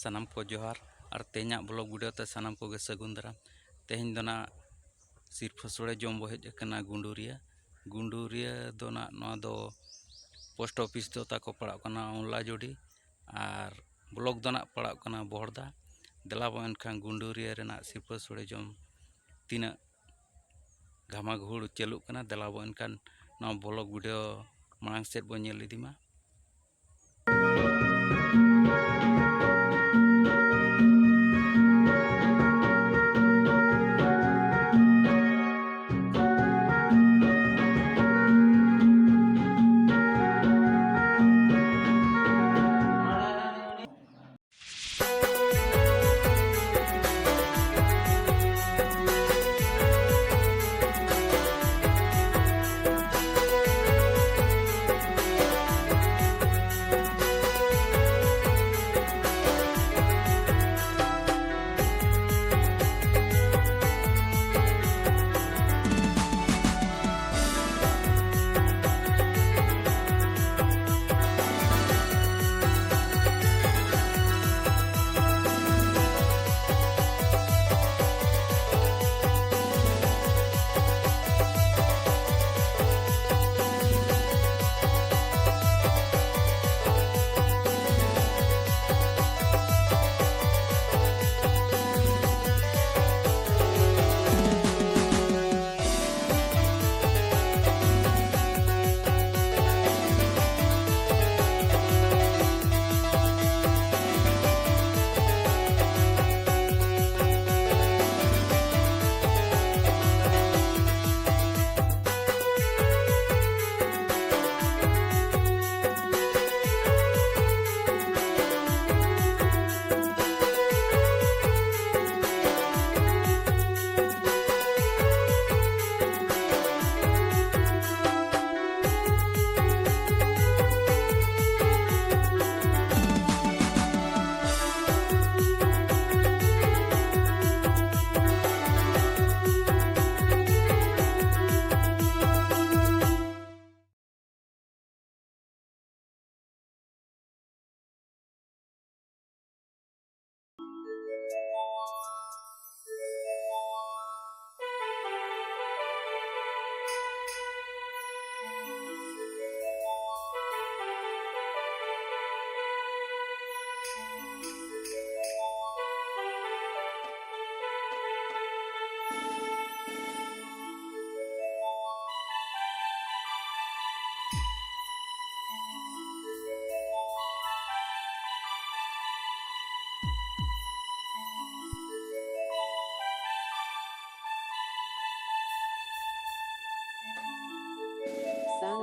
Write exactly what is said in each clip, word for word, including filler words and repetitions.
ᱥᱟᱱᱟᱢ ᱠᱚ ᱡᱚᱦᱟᱨ ᱟᱨ ᱛᱮᱦᱮᱧᱟᱜ ᱵᱞᱚᱜ ᱵᱷᱤᱰᱤᱭᱳ ᱛᱮ ᱥᱟᱱᱟᱢ ᱠᱚᱜᱮ ᱥᱟᱹᱜᱩᱱ ᱫᱟᱨᱟᱢ᱾ ᱛᱮᱦᱮᱧ ᱫᱚ ᱱᱟᱜ ᱥᱤᱨᱯᱷᱟᱹ ᱥᱳᱲᱮ ᱡᱚᱢ ᱵᱚ ᱦᱮᱡ ᱟᱠᱟᱱᱟ ᱜᱩᱸᱰᱩᱨᱤᱭᱟᱹ᱾ ᱜᱩᱸᱰᱩᱨᱤᱭᱟᱹ ᱫᱚ ᱱᱟᱜ ᱱᱚᱣᱟ ᱫᱚ ᱯᱳᱥᱴ ᱚᱯᱷᱤᱥ ᱫᱚ ᱛᱟᱠᱚ ᱯᱟᱲᱟᱜ ᱠᱟᱱᱟ ᱚᱱᱞᱟᱡᱚᱰᱤ ᱟᱨ ᱵᱞᱚᱠ ᱫᱚ ᱱᱟᱜ ᱯᱟᱲᱟᱜ ᱠᱟᱱᱟ ᱵᱚᱦᱚᱲᱫᱟ᱾ ᱫᱮᱞᱟ ᱵᱚ ᱮᱱᱠᱷᱟᱱ ᱜᱩᱸᱰᱩᱨᱤᱭᱟᱹ ᱨᱮᱱᱟᱜ ᱥᱤᱨᱯᱷᱟᱹ ᱥᱳᱲᱮ ᱡᱚᱢ ᱛᱤᱱᱟᱹᱜ ᱜᱷᱟᱢᱟᱜᱷᱩᱲ ᱪᱟᱹᱞᱩᱜ ᱠᱟᱱᱟ᱾ ᱫᱮᱞᱟ ᱵᱚ ᱮᱱᱠᱷᱟᱱ ᱱᱚᱣᱟ ᱵᱞᱚᱜ ᱵᱷᱤᱰᱤᱭᱳ ᱢᱟᱲᱟᱝ ᱥᱮᱫ ᱵᱚ ᱧᱮᱞ ᱤᱫᱤ ᱢᱟ᱾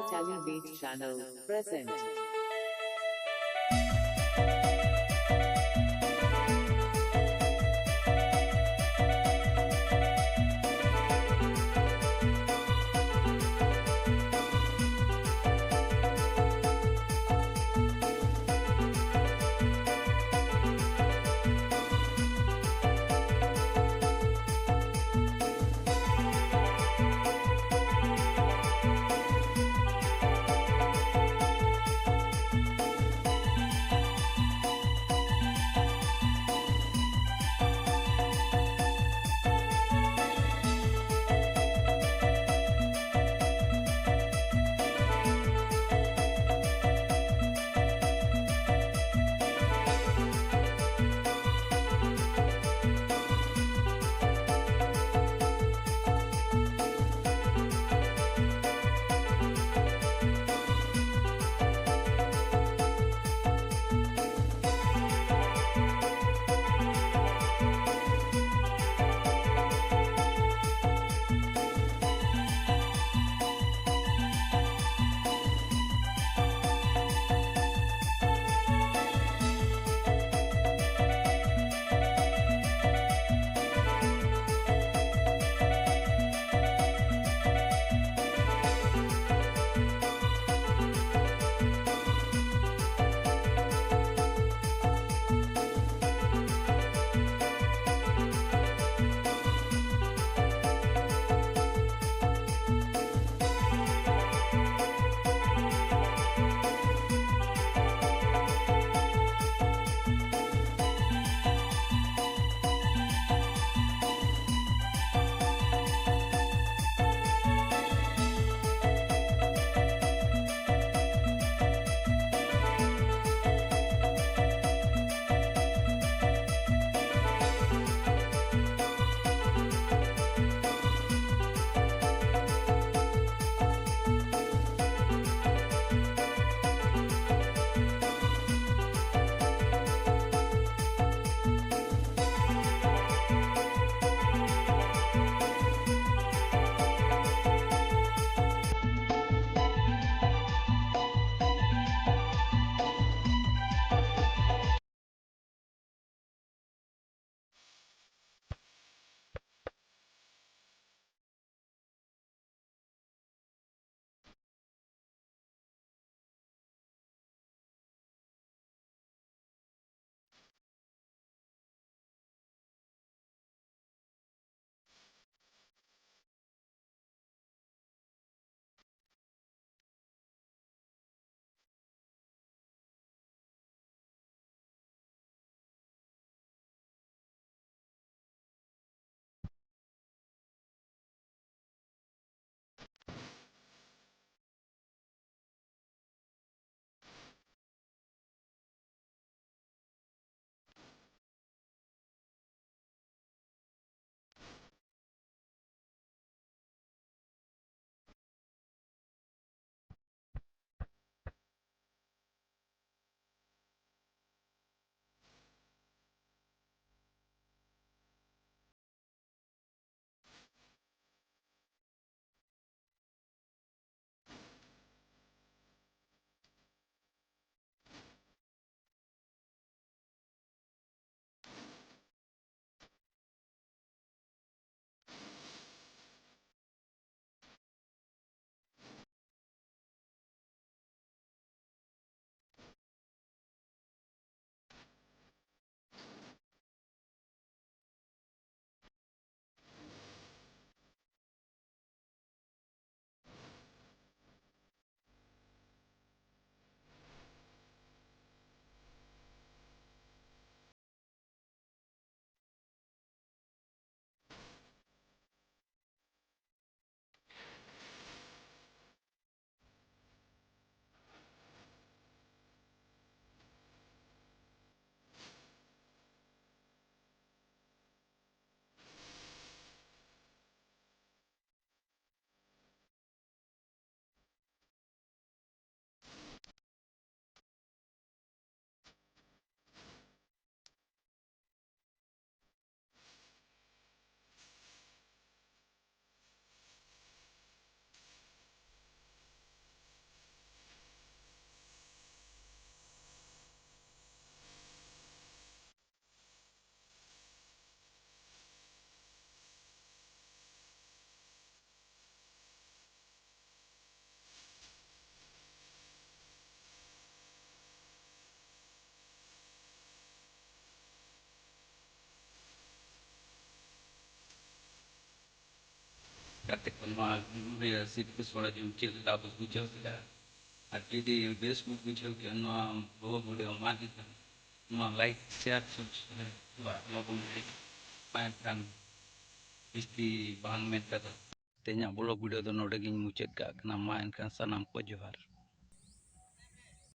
Tally Beat Channel present. ᱠᱟᱛᱮ ᱠᱚ ᱱᱚᱣᱟ ᱱᱚᱰᱮ ᱥᱤᱨᱯᱟᱹ ᱥᱚᱲᱮ ᱡᱚᱢ ᱪᱮᱫ ᱞᱮᱠᱟ ᱵᱚ ᱵᱩᱡᱷᱟᱹᱣ ᱠᱮᱫᱟ, ᱟᱨ ᱡᱩᱫᱤ ᱵᱮᱥ ᱵᱚ ᱵᱩᱡᱷᱟᱹᱣ ᱠᱮᱫᱟ ᱱᱚᱣᱟ ᱵᱚᱦᱚᱜ ᱵᱩᱰᱷᱟᱹᱣ ᱢᱟ ᱮᱱᱠᱷᱟᱱ ᱱᱚᱣᱟ like, share, subscribe ᱱᱚᱣᱟ ᱵᱚᱱ ᱢᱟ ᱮᱱᱠᱷᱟᱱ ᱵᱤᱥᱛᱤ ᱵᱟᱝ ᱢᱮᱱ ᱠᱟᱛᱮ ᱛᱮᱦᱮᱧᱟᱜ ᱵᱚᱞᱚᱜ ᱵᱷᱤᱰᱤᱭᱳ ᱫᱚ ᱱᱚᱰᱮ ᱜᱤᱧ ᱢᱩᱪᱟᱹᱫ ᱠᱟᱜ ᱠᱟᱱᱟ᱾ ᱢᱟ ᱮᱱᱠᱷᱟᱱ ᱥᱟᱱᱟᱢ ᱠᱚ ᱡᱚᱦᱟᱨ᱾